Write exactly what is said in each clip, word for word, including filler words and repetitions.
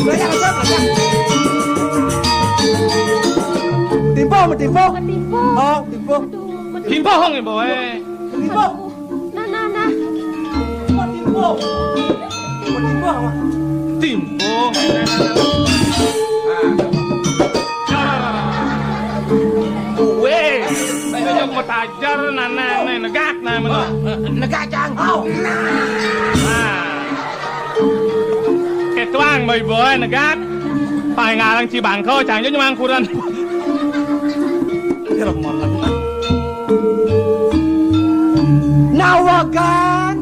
Belayang aja, belayang. Timpo, timpo. Timpo. Oh, timpo. Aduh, aduh. Timpo, nggih, Mbok, eh. Timpo. Aduh. Nah, nah, nah. Timpo, timpo. Timpo, timpo. Timpo. Weh, sing metajar, nah, nah, nah, negak, nah, meno. Oh, negak, Cang. Oh. Nah. Ketuang, boy, boy, negak. Paling ngarang Cibangko, Cang, yo nyemangkuran. Nawagan.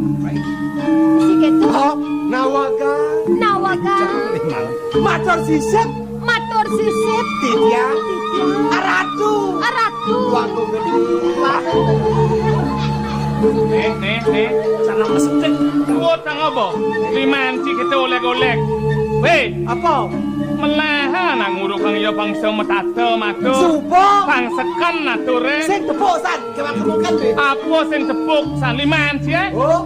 Si ketu. Oh, nawagan. Nawagan. Matur sisip. Matur sisip. Titiang. Titiang. Aratu. Aratu. Waku gedé. Waku gedé. Nih, nih, nih. Sana mesethik. Kuwat nang apa? Limanci kita olek-olek. Weh. Apa? Melaha nang ngurukang ya bangsa metata matu. Suba. Bang seken ature. Sing tepuk, San. Kewang kemukan, Weh. Apa sing tepuk, San? Limanci, eh? Oh.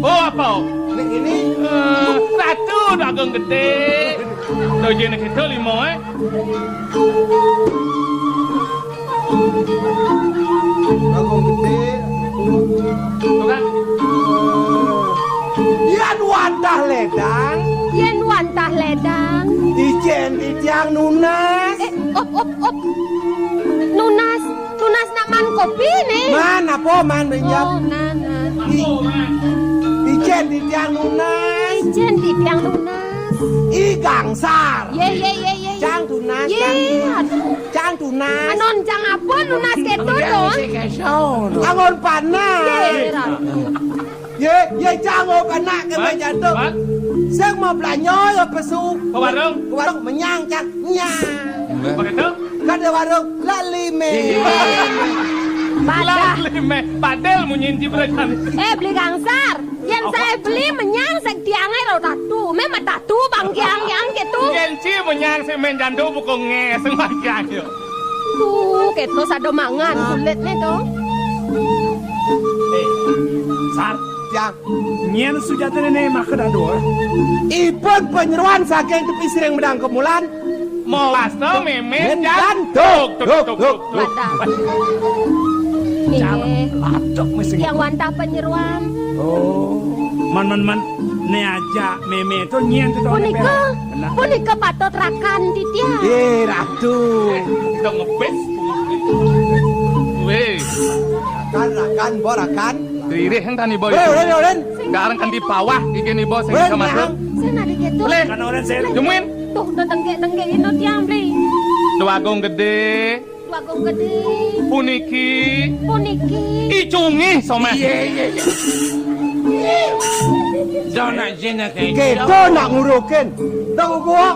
Oh, apa? Nek ini. Eh, Ratu Dagung Gedé. Dojene kita lima, eh? Dagung Gedé. Tuh kan? Yen wantah ledang. Yen wantah ledang. Ijen titiang nunas. Eh, op, op, op. Nunas, nunas nak man kopi nih. Man, apa man minyak? Oh, nah, nah. I-, ijen titiang nunas. Ijen titiang nunas. I gangsar. Ye, ye, ye, ye, ye. Cang tunas, ye, Cang. Aduh. Cang tunas. Anon Cang apa nunas keto, Don? Angon panas. Ye, Ratu. Ye, ye, Cang, angon panas ke meja tu. Sing mau belanja ya pesu. Ke warung? Ke warung menyang, Cang. Nyang. Begitu? Kada warung lali me. Iya. Padahal lali me. Padahal munyin jibril kan. Eh, beli gangsar. Yen saya beli menyang sing tiange ro tatu. Memang tatu bang kiang-kiang gitu. Yen ci menyang sing men jandu buku nge sing bang kiang yo. Tuh, keto sado mangan kulitnya tuh. Eh, Sar. Tiang. Nyen sujatine ne maka dadua. Ipun penyeruan saking tepi siring medang kemulan. Mawasta memen dan duk, duk, duk, duk, duk. Padahal. Inggih. Aduk mesti. Yang wantah penyeruan. Oh, man, man, man. Ne aja meme to nyen to. Punika, punika patut rakan titiang. Eh, Ratu. Kita ngebis. Weh. Rakan, rakan, bo rakan. Ririh enten iba. Weh, ulin, ulin. Gareng kanthi bawah iki niba sing bisa masuk. Sing adi gitu. Ulin, kan ulin sih. Jemuin. Tuh, udah tengkek-tengkek itu tiang beli. Dwagung Gedé. Dwagung Gedé. Puniki. Puniki. Icungi somah. Iya, iya, iya. Dona jina kayak gitu. Kita nak ngurukin. Tahu gua?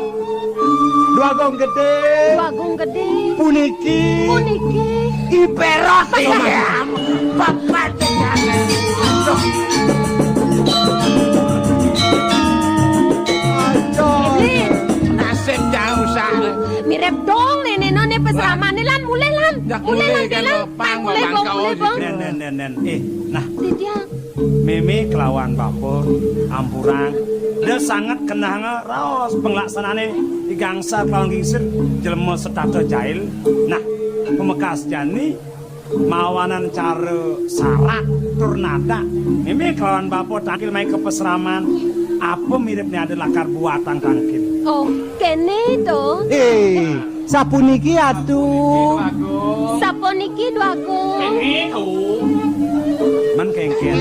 Dwagung Gedé. Dwagung Gedé. Puniki. Puniki. Iperot. Iya. Papat. Nasib jauh sa. Mirip dong nih, nih, nih, pesramane lan, mulai lan. Mulai lan, mulai, Bang, mulai, Bang. Den, den, den, den. Eh, nah. Titiang. Meme kelawan bapa, ampurang. Dia sangat kenanga raos penglaksanane I Gangsar kelawan Gingsir, jelema setata jail. Nah, pemekas jani mawanan cara sarak tur nadak. Meme kelawan bapa tangkil mai ke pesraman. Apa miripne ada lakar buatang tangkil? Oh, kene to. Eh, sapuniki atu. Sapuniki Dwagung. Kene to. Man kengken.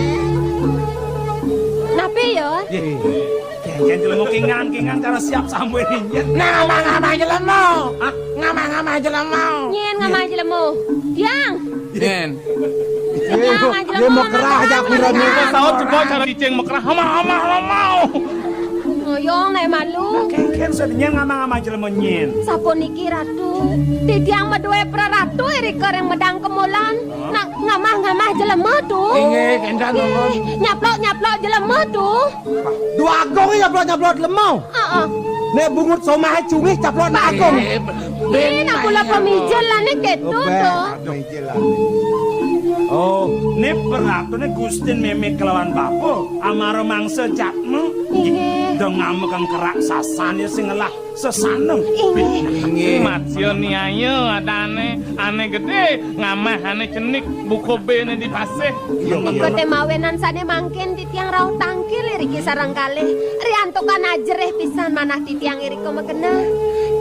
Napi ya? Ye. Kengken jelema kingan, kingan cara siap sambut nyen. Nah, ngamah-ngamah jelema. Hah? Ngamah-ngamah jelema. Nyen ngamah jelema. Tiang. Nyen. Tiang ngamah jelema. Ye mekrah jak pirane. Saut coba cara cicing mekrah. Ngamah-ngamah jelema. Ngoyong nae malu. Nah, kengken sed nyen ngamah-ngamah jelema nyen. Sapuniki Ratu. Titiang madué praratu irika ring medang kemulan. Nak ngamah-ngamah jelema tu. Inggih, kénten, nuwun. Nyaplok-nyaplok jelema tu. Dwagung nyaplok-nyaplok jelema. Heeh. Nek bungut somah cungih caplok nak agung. Ih, nak kula pemijil lah nek ketu to. Pemijil lah. Oh, ne praratuné Gustin Mémé kelawan bapa, amara mangsa jatma. Inggih. Dong ngamekang kerak sasan ya sing ngelah sesanem. Inggih. Inggih. Matya niaya adané, ané gedé, ngamah ané cenik, buka béné di pasih. Nika té mawinan sané mangkin titiang rauh tangkil iriki sareng kalih. Riantukan ajerih pisan manah titiang irika magenah.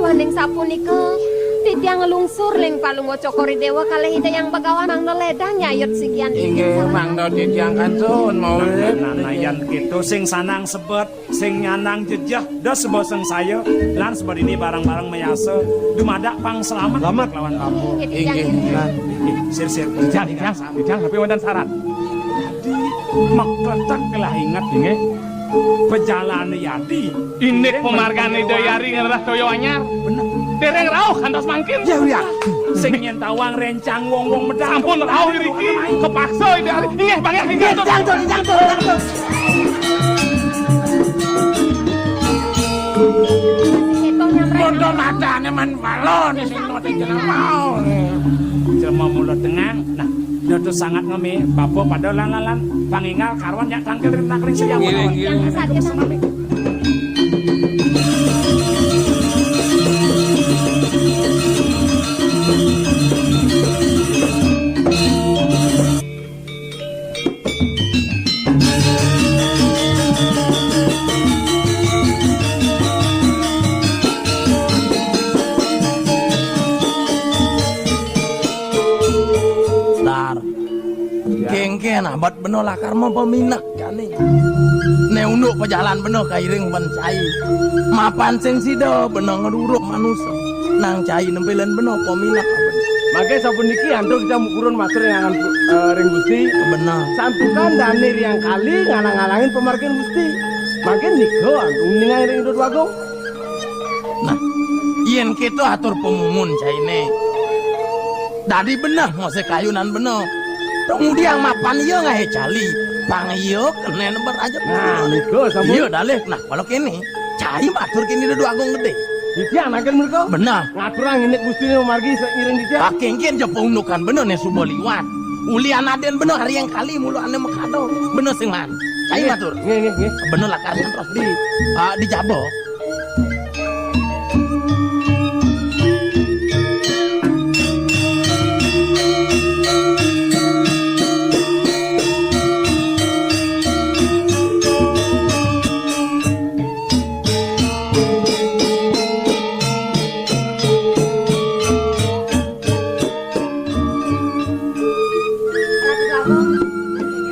Duaning sapunika, titiang nglungsur ring Palungguh Cokor I Déwa kalih Ida Hyang Begawan mangda lédang nyayut sikian titiang. Inggih, sareng mangda titiang kantun mawit. Nah, nah, nah, yan kéto sing sanang sebet, sing nyanang jejeh, da seba sengsaya, lan seba dini bareng-bareng mayasa, dumadak pang selamat. Selamat. Kelawan bapa. Inggih, titiang. Inggih. Inggih. Sir, sir. Titiang, titiang, titiang, tapi wénten syarat. Dadi, makletek lah inget. Inggih. Pejalan yadi. Indik pamargan Ida Hyang ngrereh toya anyar. Bener. Dereng rauh kantos mangkin. Ya, ya. Sing nyén tawang rencang wong-wong medal. Sampun rauh iriki. Kepaksa Ida Hyang. Inggih, panggih, inggih. Jang, jang, jang, jang, jang. Bondo matané man balon sing nuti jelema. Jelema mulut tengang. Nah, dados sangat ngemi, bapa pada lan-lan, panginggal karuan nyak tangkil ring tangkring siang. Inggih, menawi. Inggih. Yang sadya mangkin. Dar. Ya. Kéngkén abet bena lakar mapaminah jani. Né unduk pajalan bena kairing ban cai. Mapan sing sida bena ngrurup manusa. Nang cai nempelin bena paminah abet. Mangké sapuniki antuk kita mupurun matur ring angan, eh, ring Gusti. Bener. Santukan dané Hyang Kali ngalang-alangin pamargin Gusti. Mangké nika antuk uningang ring Ida Déwa Agung. Nah, yén kéto atur pamumun cainé. Dadi beneh mosé kayunan beneh. Kemudian mapan iya ngaé cali, pang iya kenén beraja. Nah, nika sampun. Iya, dalih. Nah, kalau kéné, cai matur kéné Ida Déwa Agung Gedé. Titiang nangkén mrika. Beneh. Ngaturang indik Gustiné mamargi seiring titiang. Pakéngkén ja paundukan beneh né suba liwat. Ulian adén beneh Hyang Kali mula ané makada. Beneh sing maan. Cai matur. Nggih, nggih, nggih. Beneh lakar ngantos di, ah, di jaba. Ratu Agung,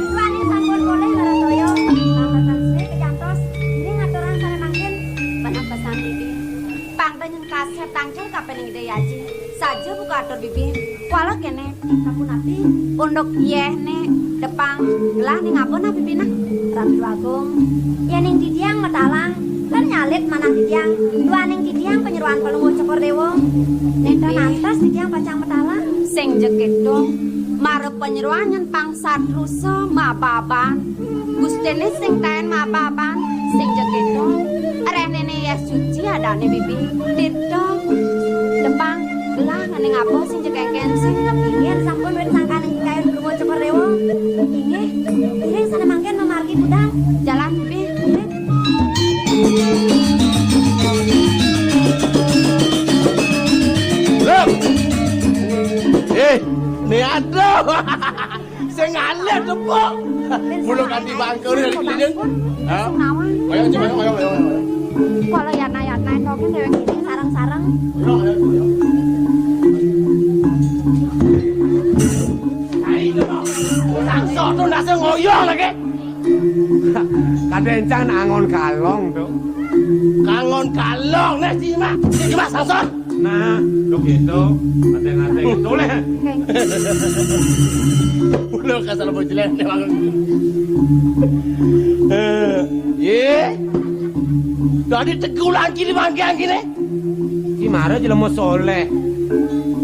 duaning sampun polih ngretoya, pamrentah sri kejantos, ngiring aturan sané mangkin, beneh pesan bibi. Pang tenyen kasép tangkil kapining Ida Aji. Saja buka atur bibi. Kuala kéné, sapunapi? Unduk yéhné, depang, gelah ning apa nah bibiné? Ratu Agung, yéning titiang matalang, kan nyalit manah titiang, duaning titiang panyeroan Palungguh Cokor Déwa. Nénten antos titiang pacang matalang. Sing ja kéto, mara panyeroan nyén pang satrusa mababan. Gustiné sing taén mababan, sing ja kéto. Réhné né yéh suci adané bibi. Tirta, depang, gelah ngening apa sing ja kéngkén sih. Inggih sampun wit sangkaning kayun Palungguh Cokor Déwa. Inggih, inggih sané mangkin mamargi budal. Jalan bibi. Inggih. Loh. Eh, né aduh. Sing ngalih tepuk. Mula kanthi bangkur ya, Ning. Ha? Ayo, ayo, ayo, ayo, ayo, ayo. Kala yana-yana to ki dhewek iki sareng-sareng. Ayo, ayo, ayo. Ayo, langsung tuh nasi ngoyong lagi. Kadéncang nak angon kalong to. Kangon kalong né simak. Simak sasar. Nah, to kéto. Ngateng-ngateng. Toleh. Ulo kasar bocilé né bangun. Eh, yé. Dadi tegulang kiri mangkang kene. Ki mara jelema soléh.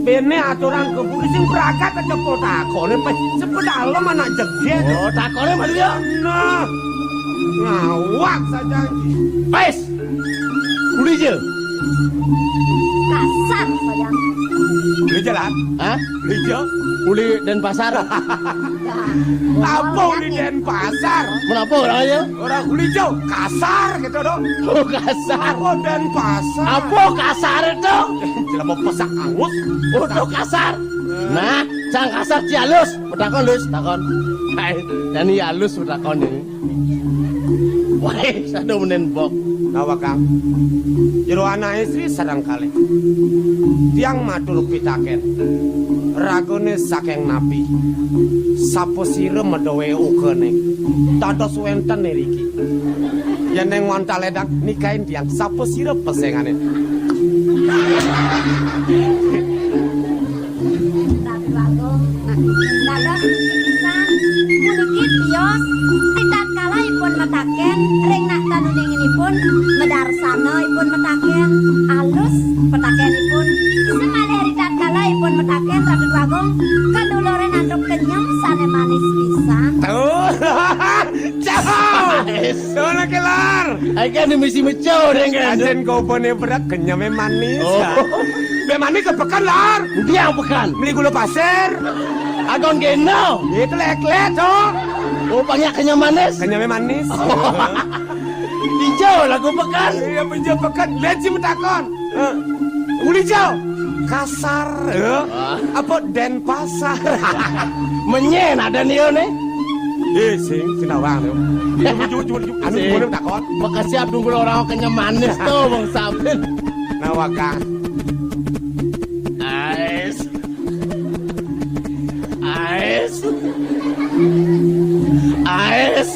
Béné aturan kebudi sing pragat aja kok takoné, pe-, sepedalem anak jegég. Oh, takoné malu ya? Nah, ngawak saja. Pes. Uli je. Kasar, sayang. Uli jalan? Hah? Uli jo? Uli Denpasar. Apa uli Denpasar? Menapa orangnya? Orang uli jo, kasar gitu dong. Oh, kasar. Apa Denpasar? Apa kasar itu? Jelema pesak angus. Udah kasar. Nah, sang kasar ci alus. Petakon, Lus, takon. Hai, nani alus petakon ini. Wah, sadu menen bok. Nawakang. Jero anak istri sareng kalih. Tiang matur pitaken. Ragane saking napi? Sapa sira medawe ugane? Dados wenten niriki. Yen ing wantah ledang nikahin tiang, sapa sira pesengane? Ratu Agung, nah, dados pisan puniki tios, ritatkala ipun metaken ring nak tanuninginipun, medarsana ipun metaken, alus petakenipun, semalih ritatkala ipun metaken, Ratu Agung, kaduluran antuk kenyem sane manis pisan. Tuh. Cau. Sono ke, Lar. Ai kan misi meco deh kan. Ajen kopone berat, kenyeme manis. Oh. Be manis ke pekan, Lar. Dia pekan. Beli gula pasir. Agon geno. Itu lek-lek, Cok. Oh, banyak kenyem manis. Kenyeme manis. Ijo lagu pekan. Iya, ijo pekan. Lihat si metakon. Hah? Uli jo. Kasar, ya. Wah. Apa Denpasar? Menyen ada nih, nih. Eh, sing sinawang tuh. Jujur, jujur, jujur. Anu, sing. Boleh takon? Makasih, Abdul, orang kenyem manis tuh, Bang Sabin. Nawakang. Ais. Ais. Ais.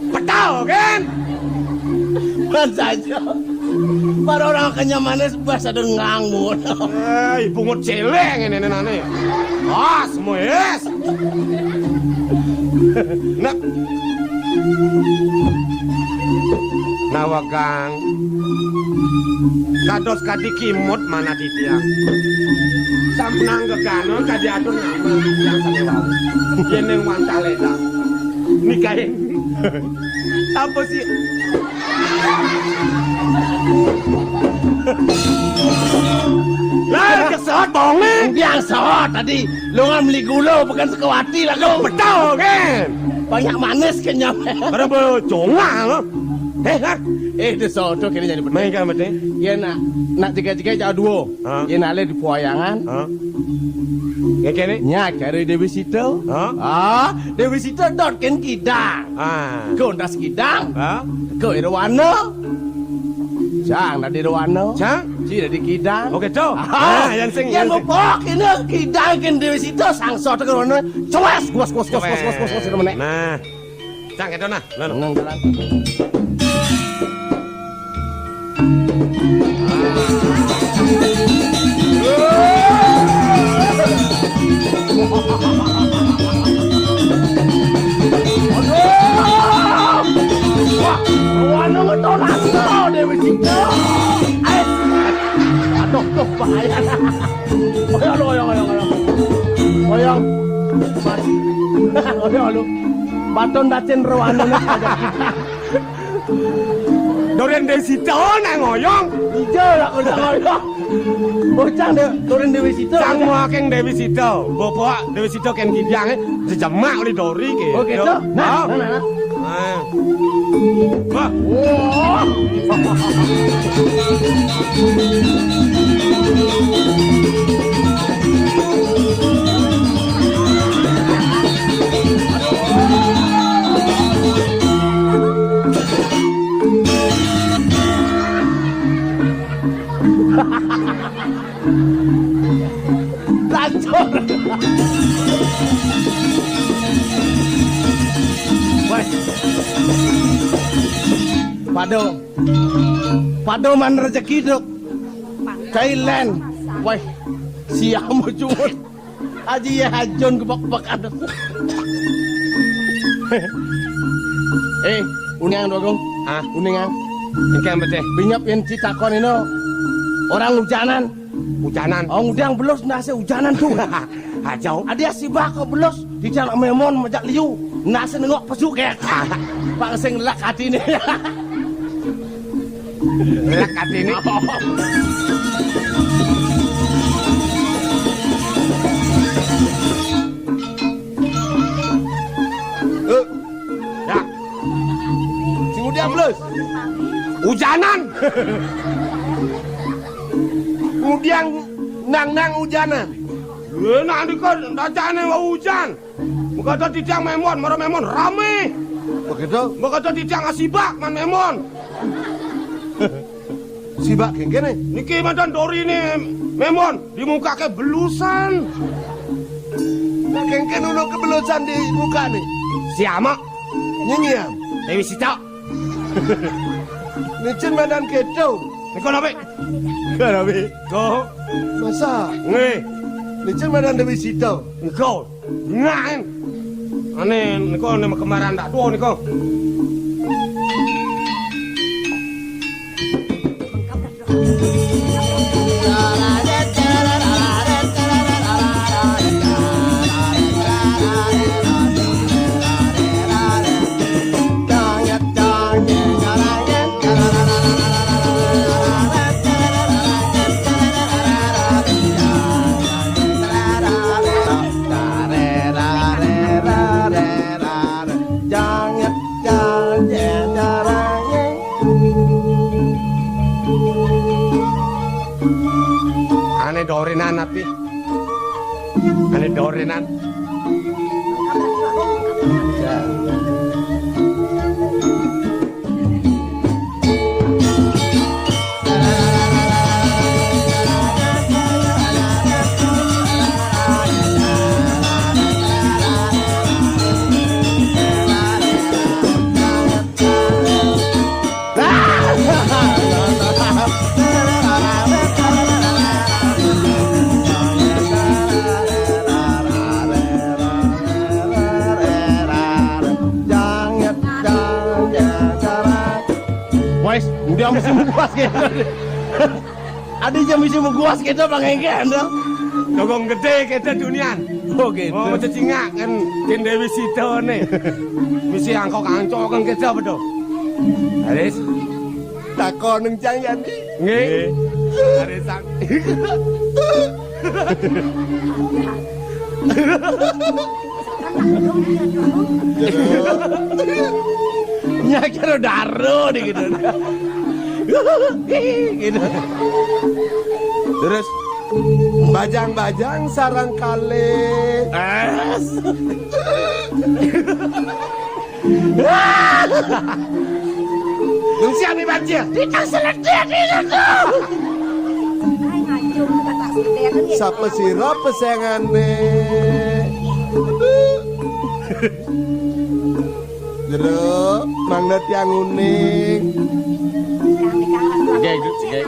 Petal, kan? Man saja. Para orang kenyem manis, bas ada nganggur. Eh, bungut celeng ini, ini, ini. Ah, semua es. Nah. Nawakang. Kados kadi kimut manah titiang. Sampunang gegana kadi atur nyaman titiang sane wau. Yen ing wantah ledang. Nikahin. Apa sih? Lah, kesot bonge. Yang sot tadi. Lu ngan beli gula, bukan sekewati lah lu. Betul, kan? Banyak manis kenyam. Pada bocongah lu. Eh, ha? Eh, dia soto kini jadi bener. Main kan, betul? Iya, nak. Nak tiga-tiga jauh dua. Ha? Iya, nak le di Puayangan. Ha? Ya, kene? Nya, kari Dewi Sita. Ha? Ah, Dewi Sita dot ken kidang. Ah. Ke untas kidang. Ha? Ke Irwana. Cang, dadi Irwana. Cang? Ci dadi kidang. Oh, gitu. Ah, yang sing, yang sing. Bebok ini kidang ken Dewi Sita sang soto ke Irwana. Cuas, guas, guas, guas, guas, guas, guas, guas, guas, meneh. Nah. Cang, gitu nah. Nah, nah. Nang jalan. Aduh! Wah, wah, nang ngeton aku, Dewi Sita. Ais. Aduh, tuh, bahaya. Oyong, oyong, oyong, oyong. Oyong. Mas. Oyong, lu. Baton dacin rohani. Doren Dewi Sita nang ngoyong. Ijo lah, kok nang ngoyong. Bocang deh, Doren Dewi Sita. Sang muaking Dewi Sita. Bapak Dewi Sita ken kidang, eh, jejemak oleh Dori ke. Oh, gitu? Nah, nah, nah, nah. Nah. Wah. Wah. Lancur. Wes. Pado. Pado man rejeki, Dok. Kailen. Wes. Siam cuma. Aji ya hajun gebak-gebak ada. Eh, uningang, Dok Agung. Hah? Uningang. Engke beteh. Binyep yen citakon ino. Orang hujanan. Hujanan. Orang udang belus nase hujanan tuh. Hajau. Adia si bako belus di jalan memon majak liu. Nase nengok pesu kayak. Pak sing lak hati ini. Enak hati ini. Eh, ya. Sing udiang belus. Hujanan. Udiang nang-nang hujanan. Enak nika dacane wau hujan. Mengko titiang memon, mara memon rame. Begitu. Mengko titiang asibak man memon. Sibak kengkene. Niki mantan dorine memon di muka ke belusan. Nah, kengken ulo kebelusan di muka nih. Siama. Nyenyian. Dewi Sita. Nicen madan keto. Niko nabe? Nabe. Ko. Masa? Nge. Nicen madan Dewi Sita. Niko. Ngaen. Ane niko ne kemaran dak tuo niko. Ane dorenan api. Ane dorenan. Wes, udah mesti mukuas gitu. Ada jam mesti mukuas gitu, Bang Hengke, anda. Togong gede gitu dunian. Oh, gitu. Oh, cecingak kan, Kin Dewi Sita nih. Mesti angkok-angkok kan gitu, betul. Haris. Takon nang Cang Yani. Nggih. Nggih. Haris sang. Nyakira daro nih gitu. Gitu. Terus bajang-bajang sarang kali. Es. Nung siap nih, Bang Cia? Kita seletir di situ. Sapa sira pesengane? Jero, mangda tiang uning. Nggih, nggih.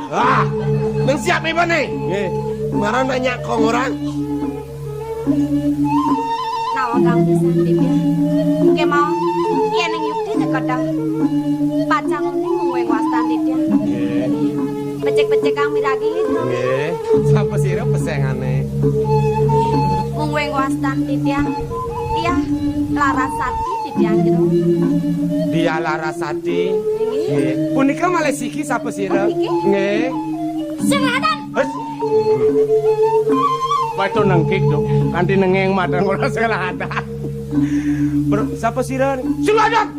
Wah, nang siap nih, Bang, nih? Nggih. Marang nanya kong orang. Nawakang pisan, Didin. Kemawon, yen ing yukti teka dah. Pacang uning mung wing wastan, Didin. Nggih. Becik-becik kang miragi itu. Nggih. Sapa sira pesengane? Mung wing wastan, Didin. Dia Larasati, Didin, gitu. Dia Larasati. Nggih. Nggih. Punika malih siki sapa sira? Oh, niki? Nggih. Sing ladan. Wes. Wae to nengkik to. Kanthi nengeng madang ora sing ladan. Ber-, sapa sira? Sing ladan.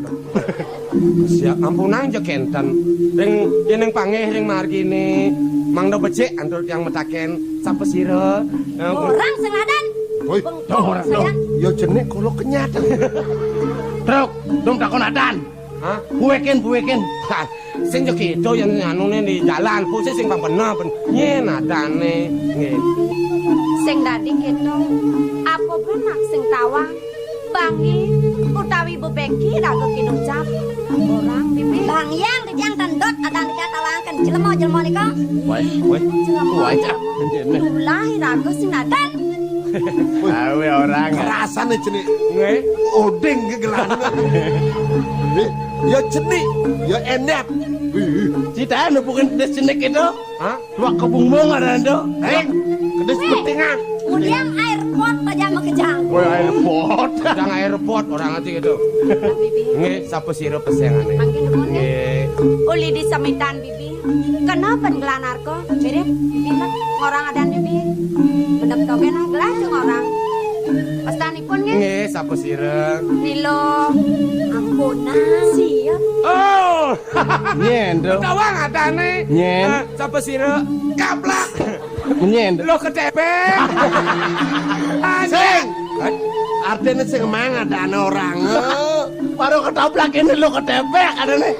Siap ampunang ja kenten. Ring yening pangeh ring margine mangda becik antuk tiyang metaken sapa sira? Eh, orang sing ladan. Woi, bengkok orang saya. Dong. Ya jenik kula kenyat. Truk, dong takon adan. Hah? Buwekin, buwekin. Hah, sing ya gitu yang anune di jalan, khusus sing pang bener, ben-, nyen adane. Nggih. Sing dadi gitu, apa benak sing tawang? Bangi utawi bebeki raga kinucap. Orang bibi. Bang Yang dijang tendot adan dikatawaken jelema-jelema nika. Woi, woi. Jelema. Woi, cak. Nulahi raga sing adan. Awe orang. Kerasane jenik. Nggih. Oding gegelan. Ya jenik, ya endap. Cita nepukin des jenik itu. Hah? Dua kebung bunga rando. Heng, kedes betingan. Kemudian air pot aja makejang. Koyo airport. Ndang airport orang ati gitu. Bibi. Nggih, sapa sira pesengane? Mangke nuwun, nggih. Nggih. Uli di semitan, Bibi. Kena pen gelanarko, mirip Bibi nek ngorang adan, Bibi. Mendem togen lah, gelah aja ngorang. Pestanipun, nggih. Nggih, sapa sira? Nilo. Ampun, nah. Siap. Oh. Nyen, Nduk. Tawang adane. Nyen. Eh, sapa sira? Kaplak. Nyen. Lo ketepek. Sing. Artine sing mang adane orang. Baru ketoprak ini lo ketepek adane.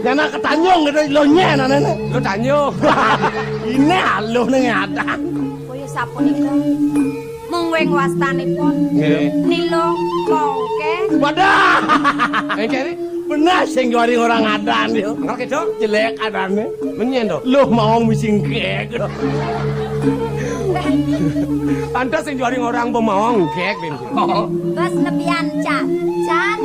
Nyana ketanyung gitu lo nyen adane. Lo tanyung. Ini aluh ning adan. Koyo sapunika. Mung wing wastanipun. Nggih. Nilo mongke. Wadah. Engke iki? Bener sing juari orang adan yo. Engke, Dok? Jelek adane. Menyen to? Loh, mau misi ngek. Pantes sing juari orang pemawang ngek, Bim. Bas nebian can. Can.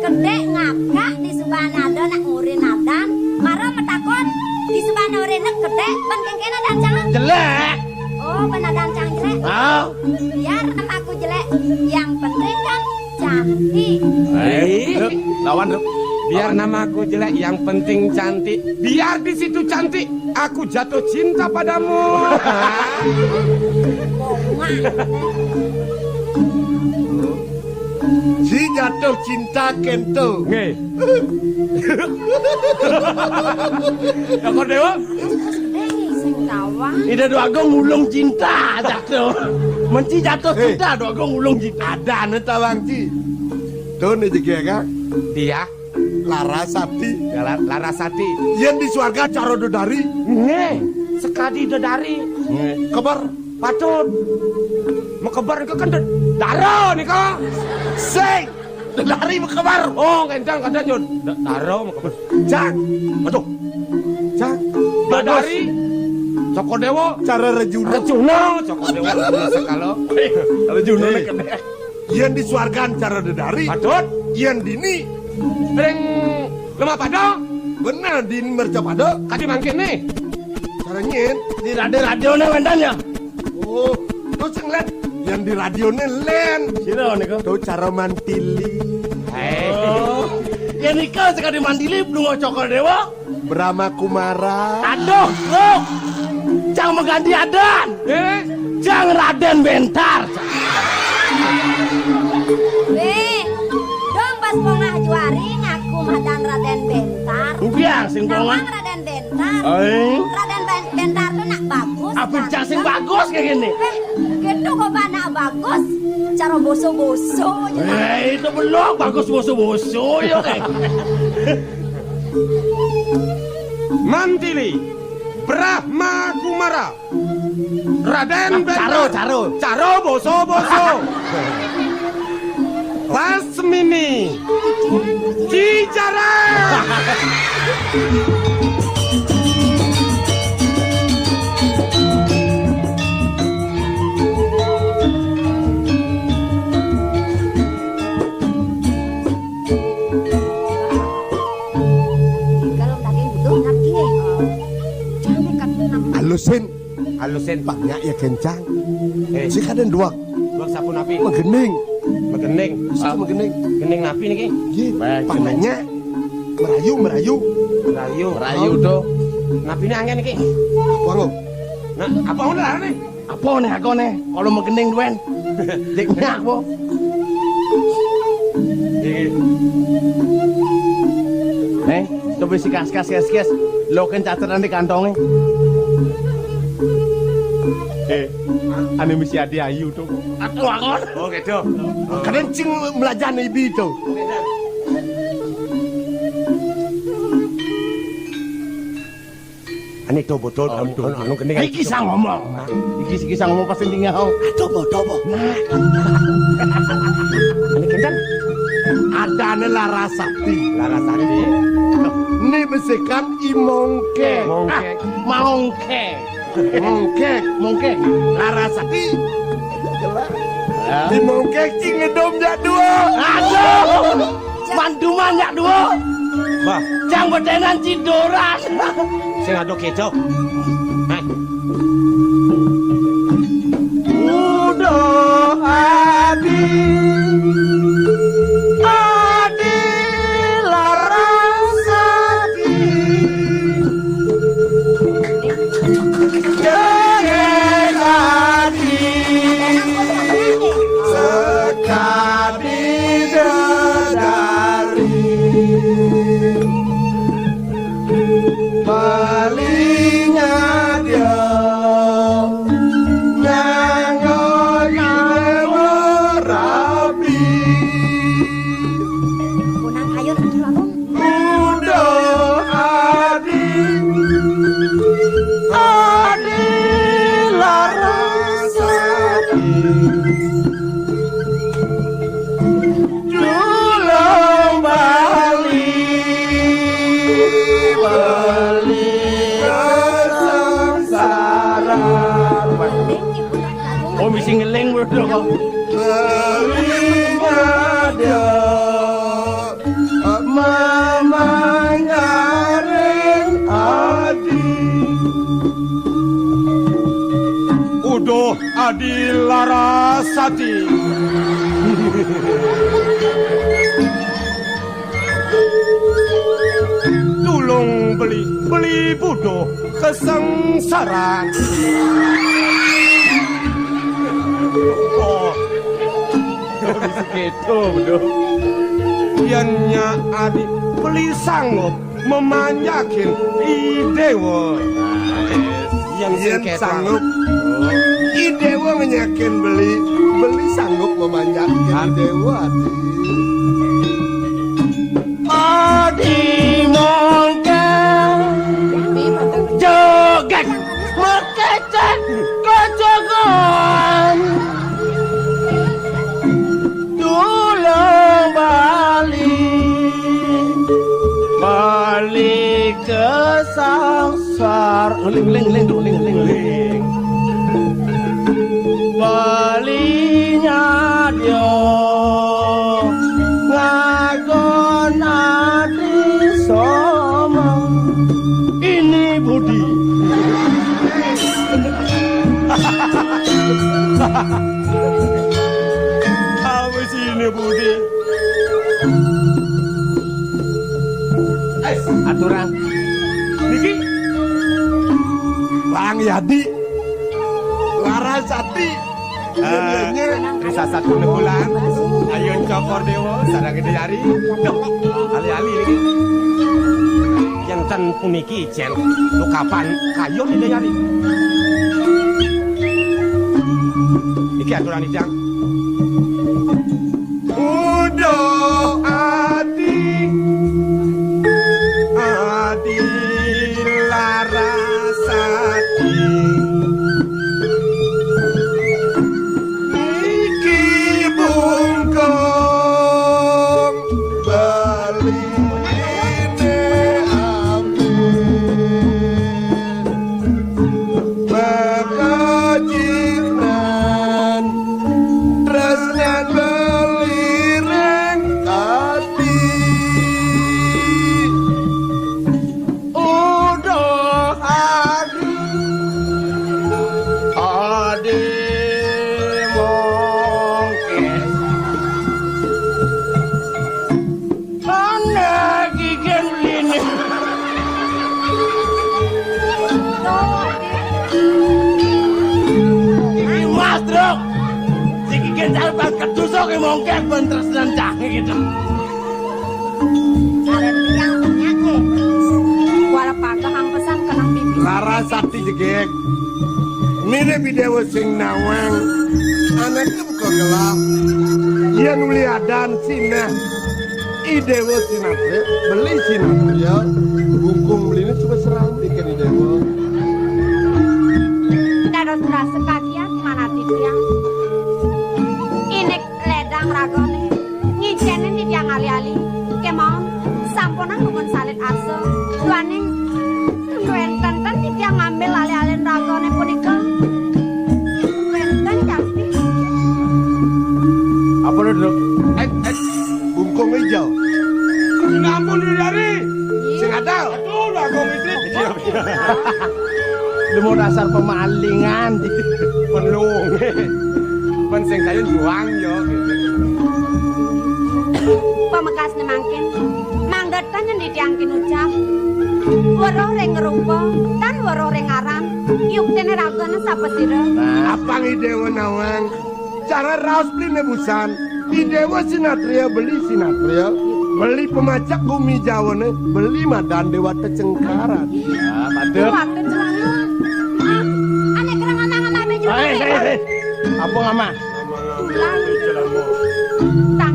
Kedek ngakak di subahan ada nak ngurin adan. Mara metakon di subahan orene kedek ben kengkene adan can. Jelek. Oh, ben adan can jelek. Ah. Biar nama aku jelek, yang penting kan cantik. Eh, Rup, lawan, Rup. Biar nama aku jelek, yang penting cantik. Biar di situ cantik, aku jatuh cinta padamu. Bongah. Si jatuh cinta kento. Nggih. Cokor Dewa. Terus gedhe sing tawang. Ida Dwagung ngulung cinta jatuh. Menci jatuh Eh. cinta, Dwagung ngulung cinta. Adane tawang, Ci. Tuh nih jege, Kak. Dia. Larasati. Ya, la-, Larasati. Yen di swarga cara dedari. Nggih, sekadi dedari. Nggih. Keber. Patut. Mekeber ke kendut. Dara nika. Sing. Dedari mekeber. Oh, kencang kada nyut. Da-, dara mekeber. Cang. Aduh. Cang. Dedari. Cokor Dewa. Cara Rejuna. Rejuna, Cokor Dewa. Sekalo. Rejuna Eh. nek kena. Yen di swargan cara dedari. Patut. Yen dini. Ring lemah pada. Bener, dini merca pada. Kadi mangkene. Cara nyen. Di radio-radione wenten ya? Oh, terus sing len. Yen di radione len. Sira niku. Tuh cara mantili. Eh. Oh. Ya nika sekadi mantili belum Cokor Dewa. Brahma Kumara. Aduh, Ruk. Cang mengganti adan. Eh? Cang Raden Bentar. Weh, dong pas bongah juari ngaku madan Raden Bentar. Udah, sing bongah. Nawang Raden Bentar. Eh? Raden Ben-, Bentar tuh nak bagus. Apa cang sing bagus kayak gini? Eh, gitu kok anak bagus. Cara boso-boso aja. Eh, itu belum bagus boso-boso ya. Eh. Mantili, Brahma Kumara, Raden Bendar. Caro, caro. Caro boso-boso. Lasmini, Kicara. Kalau daging butuh nak ini. Jangan kat enam. Alusin. Alusin. Banyak ya kencang. Eh. Si kadang dua. Dua sapu napi. Menggening. Menggening. Mesti menggening. Gening napi niki? Iya. Baik. Panaknya merayu, merayu. Merayu. Merayu tuh. Napi ini angin niki? Apa lo? Nah, apa ngono lah nih? Apa nih aku nih? Kalau menggening duen. Dik nyak, po. Iki. Nih, coba si kas kas kas kas. Lo kan catatan di kantongnya. Eh, ane mesti adi ayu tuh. Aku angon. Oh, gitu. Kadang cing belajar ibi tuh. Ane to botol, anu, anu, anu, gending. Iki sang ngomong. Iki, iki sang ngomong pas ning ngau. Aduh, bodoh, bodoh. Nah. Ane gendang. Adane Larasati. Larasati. Ini bisikan imongke. Mongke. Ah, maongke. Mongke. Mongke. Larasati. Ya. Imongke cing ngedom jak dua. Aduh. Manduman yak dua. Bah. Jang betenan cidoran. Sing ado keco. Hah? Udah Adi Larasati. Joget adi. Sekadi dedari. Bali nyadya. Nyangga Dewa Rabi. Kunang ayo, Raden. Uda adi, adi Larasati. Tulung bali, bali kesengsaraan. Oh, mesti ngeling, bro. Bali ada mamang areng adi. Uduh Adi Larasati. Tulung beli, beli buduh kesengsaraan. Oh. Bisa gitu, buduh. Yen nyak adi beli sanggup memanjakin i dewa. Yen sanggup, i dewa ngenyakin beli, beli sanggup memanjakin i dewa adi. Adi mongke joget mekecek kocokan. Tulung bali, bali kesangsar. Ling, ling, ling, ling, ling, ling. Bali nyadya ngagon adi soma. Ini budi. Apa sih ini budi? Eh, aturan. Niki Bang Yadi. Larasati. Eh, Nyenyenye. Ri sasak bulan. Ayun Cokor Dewa, sareng Ida Yari. Duh, ali-ali niki. Yen ten puniki jen tukapan kayun Ida Yari. Iki aturan idang. Uduh adi, adi Larasati. Iki bungkung bali ne amin. Baka jitran tresnan beli reng ati. Uduh adi, adi mongke. Ana gigen lini. Mas, Truk. Si gigen salpan ketusuk mongke ben tresnan cah gitu. Saren tiang penyakit. Kuala pagah ampesan kenang pipis. Larasati jegeg. Mirip i dewa sing nawang. Anake buka gelah. Yen uli adan sinah. I dewa sinatri, beli sinatri. Ya, bungkung beli ini coba serang ikan i dewa. Dados rasa kagiat manati tiang. Inik ledang ragane, ngicenin titiang ali-ali. Kemawon sampunang nuwun salit arsa. Duaning wenten ten titiang ngambil ali-alin ragane punika. Wenten jasti. Apa lho, Truk? Eh, eh, bungkung ijo. Ngampun, Widari. Sing ada. Aduh, ragane iki. Iya, iya. Lemo dasar pemalingan. Pelung. Sing kayun juang ya. Pamekasne mangkin, mangda ten nyendhitiang kinucap. Weruh ring rupa, tan weruh ring aran, yuktene ragane sapasira. Apang Idewa nawang, cara raos beli nebusan, Idewa Sinatria beli Sinatria, beli pemacak gumi Jawane, beli madan Dewata Cengkarat. Ah, madep. Waduh, celana. Ah, ane kerang anangan ane nyuruh. Eh, eh, eh. Apa ngamah? Tulang. Tang